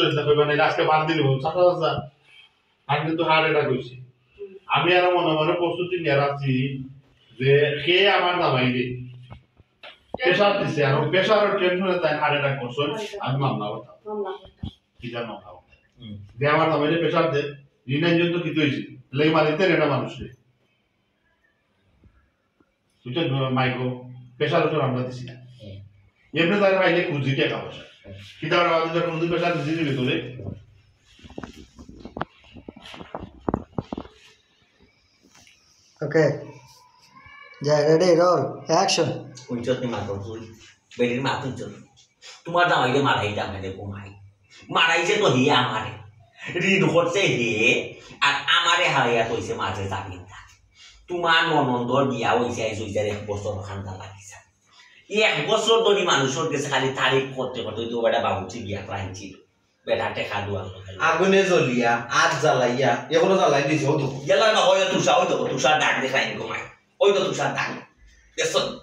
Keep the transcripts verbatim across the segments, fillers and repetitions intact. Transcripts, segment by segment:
চিন্তা করবা না, আজকে বাদ দিলে বলবো, "চাচা, চাচা, আমি কিন্তু হার্ট অ্যাটাক হইছে।" আমি আরো মনে মনে প্রস্তুতি নিয়ে রাখছি যে কে আমার জামাইরে প্রেশার দিছে, আর ওই প্রেশার আর টেনশনে তাই হার্ট অ্যাটাক করছে, আমি মামলা করতাম। মামলা করতাম। কি জানো মামলা করতাম? হুম। যে আমার জামাইরে প্রেশার দে, রিনাইজন তো কিছু হয়েছে, লেগে মারিতে এটা মানুষরে। বুঝছেন? মাইকো, প্রেশার উশার আমরা দিছি না। হুম। এমনি তারা পাইলে খুঁজি টাকা পয়সা। হুম। কিন্তু আমরা আমাদের যখন ওদের প্রেশার দিছি দিবে তোরে। ওকে। যা, রেডি, রোল, অ্যাকশন। উঞ্চত নি মাতর তুই, বেটির মাত উঞ্চত। তোমার জামাইরে মারাইতাম না রে ঘুমাই। মারাইছে তো হে আমারে। ঋণ করছে হে, আর আমারে হারাইয়া কইছে মাঝে জামিন থাক। তোমার ননন্দর বিয়া হইছে, আইজ হইছে এক বছর খান্দা লাগিছে। এই এক বছর ধরে মানুষের গেছে খালি তারিফ করতে করতে তো বেটা বাবুর্চি বিয়া করাইছিল। বেটা টেকা দুয়ার লগে। আগুনে জ্বলিয়া, আত জ্বালাইয়া, এখনো জ্বালাই দিছে, ও তো। জ্বালা না হয় তুষার, ওই তো তুষার দাগ দেখায়নি ঘুমাই। ওই তো তুষার দাগ। দেখছো?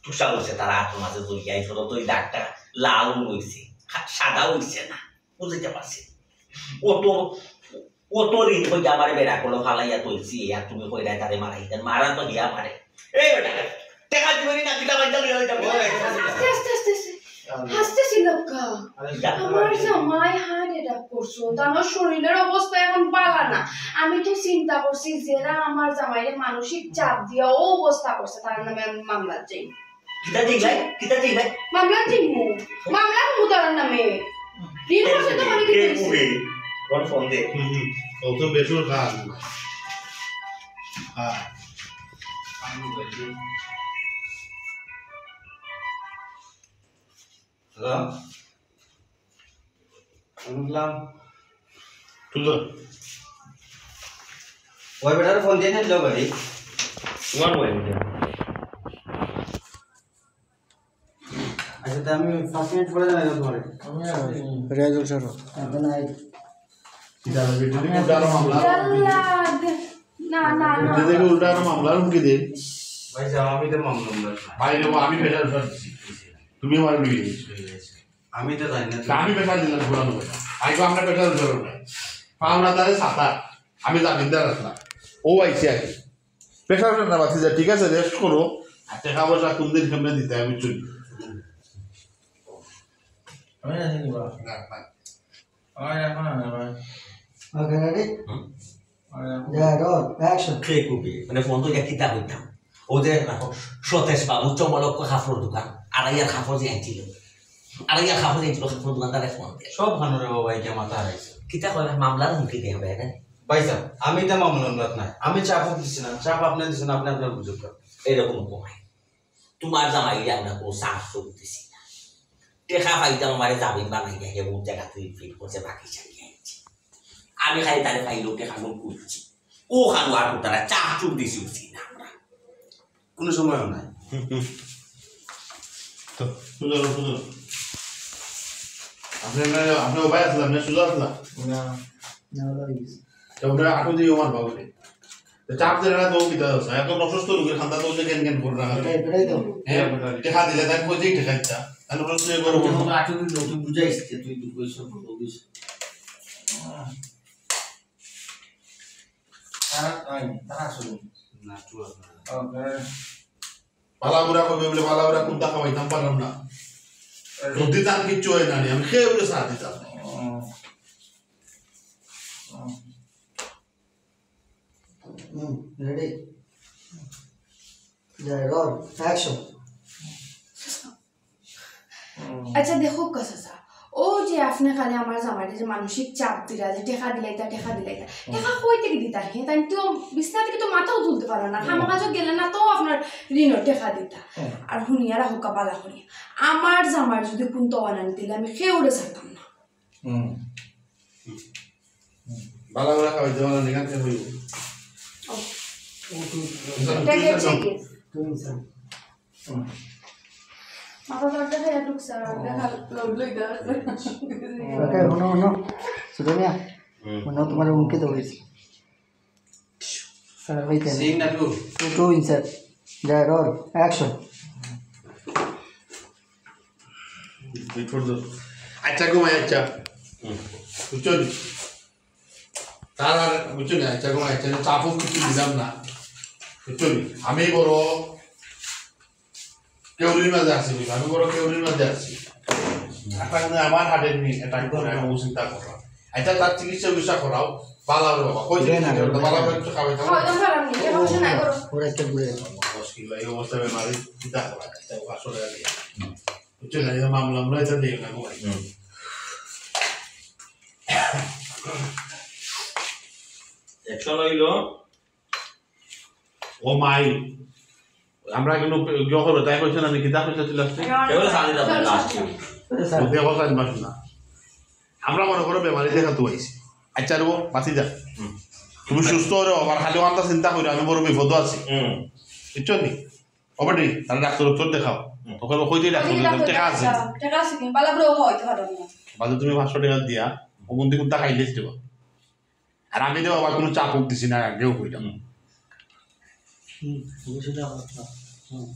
তুষার হইছে তার আত মাঝে জ্বলিয়া, এই ছোট তো এই দাগটা লাল হইছে, খা-, সাদা হইছে না। বুঝাইতে পারছি। ও তো, ও তো ঋণ হইতে আমার বেড়া করলো ফালাইয়া তুলছি, আর তুমি কইরায় তারে মারাই দেন, মারা তো দিয়া মারে। এই বেটা, টেকা দিবি না, কিতা বাইন্দা লইয়া যাইতাম? আস্তে, আস্তে, আস্তে, আস্তে। হাসতেছি লোকা। আরে যা। আমার জামাই হার্ট অ্যাটাক করছে, তার শরীরের অবস্থা এখন ভালা না। আমি তো চিন্তা করছি, যেরা আমার জামাইরে মানসিক চাপ দিয়া ও অবস্থা করছে, তার নামে আমি মামলা চাই। কিতা দিক ভাই? কিতা দিক ভাই? মামলা দিমু। মামলা দিমু তার নামে। দিন কে বসে তো কুড়ি? মানে কি কে কইছে? কুড়ি? কোন ফোন দে? হুম, হুম। ও তো বেসুর কাজ। হ্যাঁ। হ্যালো? আমি বললাম, তুলো। ওই বেটার ফোন দিয়ে নিল বাড়ি। One way meter. আচ্ছা, তা আমি পাঁচ মিনিট পরে জানাই তোমারে। আমি আর রেজাল্ট ছাড়ো। এখন নাই। কিতা হবে? তুমি উল্টা আরো মামলা। ইয়াল্লা, দে-, না, না, না। এটা দেখে উল্টা আরো মামলার হুমকি দে। ভাই সাহেব, আমি তো মামলা মামলা না। ভাই রে, আমি প্রেশার উঠার দিছি। তুমি আমার লুই দিছো। আমি তো জানি না। তা আমি প্রেশার দিলাম, ঘোরানো কথা। আইগো আমরা প্রেশার উঠার না। পাওনা তারে সাতা। আমি জামিনদার আসলাম। ও আইছে আর কি। প্রেশার উঠার না, বাতি যা, ঠিক আছে, রেস্ট করো। আর টাকা পয়সা কোন দিন কেমনে দিতে হবে, বুঝছো? আমি জানি না, বাবা। না, না। আমার এখন আর না, ভাই। ওকে, রেডি? হুম। আমার এখন যা, রোল, অ্যাকশন। কে কুপি? মানে, ফোন তো ইয়া কিতা কইতাম? ও যে রাখো, সতেশ বাবু, চমলক্ষ কাপড়র দোকান, আড়াইয়ার কাপড় যে আনছিল। আড়াইয়ার কাপড় যে আনছিল, কাপড়র দোকানদারে ফোন দে। সব ভানুরে বাবা, এই যে মাথা হারাইছে। কিতা কয়, মামলার হুমকি দেয় ভাই, না? ভাই সাহেব, আমি তো মামলা মামলাত নাই। আমি চাপ দিছি না, চাপ আপনি দিছেন, আপনি আপনার বুঝুন। এরকম কমায়। তোমার জামাইরে আমরা কোনো চাপ চোখ দিছি না। টেকা পাইতাম আমারে জামিন বানাইয়া হে ওর জায়গা তুই ফিট করছে বাকি চাকরি আনছি। আমি খালি তারে পাইলেও টেকা গুলো খুলছি। ও খালু আর তারা চাপ চোখ দিছি উঠছি না আমরা। কোনো সময়ও নাই। তো, সুন্দর, সুন্দর। আপনি, আপনি, আপনি উপায় আসলে, আপনি সুযোগ আসলে। না, না, ওরা হয়ে গেছে। তো ওরা আটো দিয়ে আমার বাবুরে। তো চাপ দেয় না তো কিতা আছে? এত অসুস্থ রোগীর খান্দা তো ওই যে কেন কেন করে রাখা যায়। এটাই, এটাই তো। হ্যাঁ, টেকা দিলে তাই কই যে টেকা দিতা। তাহলে বলছে যে গরম তুই করবো। আমাকে আঠেরো দিন নতুন বুঝাইস যে তুই দুঃখ হইছ, বড় হইছ। তারা, তারা আসলে। না, তুই আসলে। ওকে। বালাবুড়া কইবে বলে বালাবুড়া কুন্তা খাওয়াইতাম পারলাম না। এই। যদি তার কিচ্ছু হয় না, আমি খেয়ে বলে চা দিতাম। হুম। হুম, রেডি? যাই, রোল, অ্যাকশন। হুম। আচ্ছা, দেখো কা চাচা, ও যে আপনি খালি আমার জামাইরে যে মানসিক চাপ দিলা, যে টেকা দিলাইতা, টেকা দিলাইতা, হুম। টেকা কই থেকে দিতা? হে, তাই তো বিছনা থেকে তো মাথাও তুলতে পারে না, হুম। খামাখা যে গেলে না, তো আপনার ঋণর টেকা দিতা। হুম। আর হুনিয়া রাখো কা বালা করি, আমার জামাইর যদি কুন্তা অয় না, তাইলে আমি কেউরে ছাড়তাম না। হুম। বালা বালা খাওয়াই দেওয়া না, নিগান কে হইব। ও। ও তো এটা গেছে কি? তুমি স্যার। হুম। মাথা তো একটা খাইয়া ঢুকছে, আর একটা হুম। খাল-, লোড লই দেওয়া আছে। ওকে, হুনো, হুনো। সুধা মিয়া, হুম। হুনো, তোমার মুখে তো হয়েছে। স্যার, হইতে না। সিন না টু। Two, two insert. যা, রোল, অ্যাকশন। আচ্ছা, ঘুমাই, আচ্ছা। বুঝছো নি? তার আর বুঝছো নি, আচ্ছা গো, আচ্ছা, চাপও কিছু দিলাম না, বুঝছো নি? আমি বড় কেউরির মাঝে আছি, বুঝছো? আমি বড় কেউরির মাঝে আছি। এটা কিন্তু আমার হার্টের নি, এটা করে আমি ও চিন্তা করলাম। আচ্ছা, তার চিকিৎসা উচিৎসা করাও, বালা রে বাবা, কই চিকিৎসা করতে? বালা করে একটু খাওয়াইতে হবে। খাওয়াইতাম পারাম নি, এখন সে নাই করো। ওরা একটা ঘুরে। দশ কিলো এই অবস্থা বেমারি চিন্তা করা, এটা ও পাঁচশো টাকা দিয়ে। বুঝছো না, এই মামলা আমরা এটা দিয়ে না, গো ভাই। একশো লইল। ও মাই, আমরা কিন্তু ইয়ে করো, তাই কইছে না, আমি কিতা কইছে তুই লাস্টে? কেউ সাথে যাবে লাস্টে। মুখে কথা আনবা শোনা। আমরা মনে করো বেমারি দেখা তুই আইছি। আচ্ছা রে, বাঁচি যা। তুমি সুস্থ হও, আবার খালি আমার চিন্তা করি, আমি বড় বিপদ আছি। বুঝছো নি? ওবাটি, তাহলে ডাক্তার, ডাক্তার দেখাও। ওখানে কই দিয়ে ডাক্তার দেখাও? টাকা আছে। টাকা আছে, কিন্তু বালা করে হইতে পারো না। বাদে তুমি পাঁচশো টাকা দিয়া, ও বন্দি কুত্তা খাইলে দিবা। আর আমি তো আবার কোনো চাপ দিছি না, আগেও কইলাম। হুম, বুঝে দাও, আচ্ছা। হুম।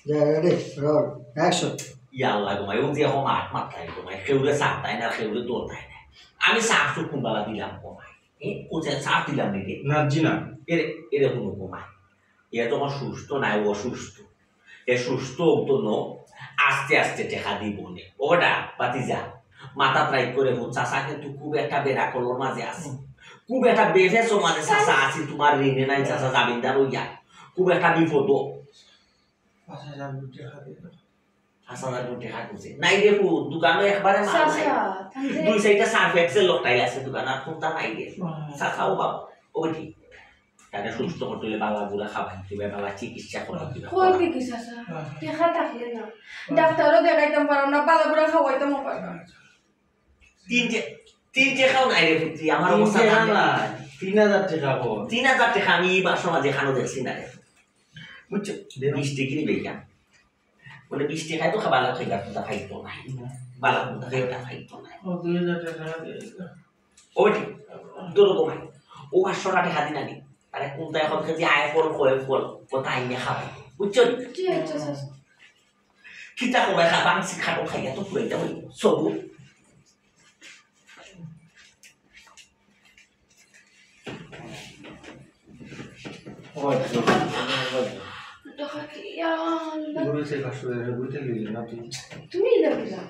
যা, ready, roll, action। ইয়া আল্লাহ, তোমায় ও যে এখন আট মাত্রায় তোমায়, কেউরে সারতায় না, কেউরে দৌড়তায় না। আমি সার তো কোনবেলা দিলাম তোমায়? এ, কোথায় সার দিলাম নাকি? না, জি না। এরে, এরে কোনো কমায়। এ তোমার সুস্থ নাই, অসুস্থ। এ সুস্থ অতো ন, আস্তে আস্তে টেকা দিব নে। ওটা, বাতি যা। মাথা ট্রাই করে হুন, চাচা কিন্তু খুব একটা বেড়া কলর মাঝে আছে। খুব একটা বেফেসর মাঝে চাচা আছে, তোমার ঋণে নাই চাচা জামিনদার হইয়া। খুব একটা বিপদ। পাঁচ হাজার টেকা দিয়ে দাও। পাঁচ হাজার টেকা দিছে। নাই রে পুত, দোকানো একবারে মাল নাই। চাচা, তাহলে দুই চাইরটা সার্ফ এক্সেল লোকটাই আছে দোকান, আর কোনটা নাই রে। চাচা, ও বাবা, ও বেটি। তারে সুস্থ করতে হইলে বালা বুড়া খাবার দিবা, বালা চিকিৎসা করা দিবা। কই দেখি চাচা? টেকা থাকলে না। ডাক্তারও দেখাইতাম পারো না, বালা বুড়া খাওয়াইতাম পারো না। তিন টে-, তিন টেকাও নাই রে পুত্রি, আমার তিন অবস্থা টেকা জানলে। না, তিন হাজার টেকা কো। তিন হাজার টেকা আমি এই বার সমাজে এখানো দেখছি না রে। বুঝছো? বিশ ডিগ্রি বেগা। মানে বিশ টেকায় তো বালা খাইবার কথা খাইতো না। বালা কথা খাইবার খাইতো না। ও, দুই হাজার টেকা দে। ও বেটি, ধরো তোমায়। ও পাঁচশো টেকা দিন আনি। আরে কোনটা এখন কেজি আয় পর কয় ফল, কথা আইনে খাবে। বুঝছো? জি, আচ্ছা, স্যার। কিতা কবে খা, বাংসি খাটো খাইয়া তো পুরাইতে হইব। সবু। তুমি ইলা কিলা?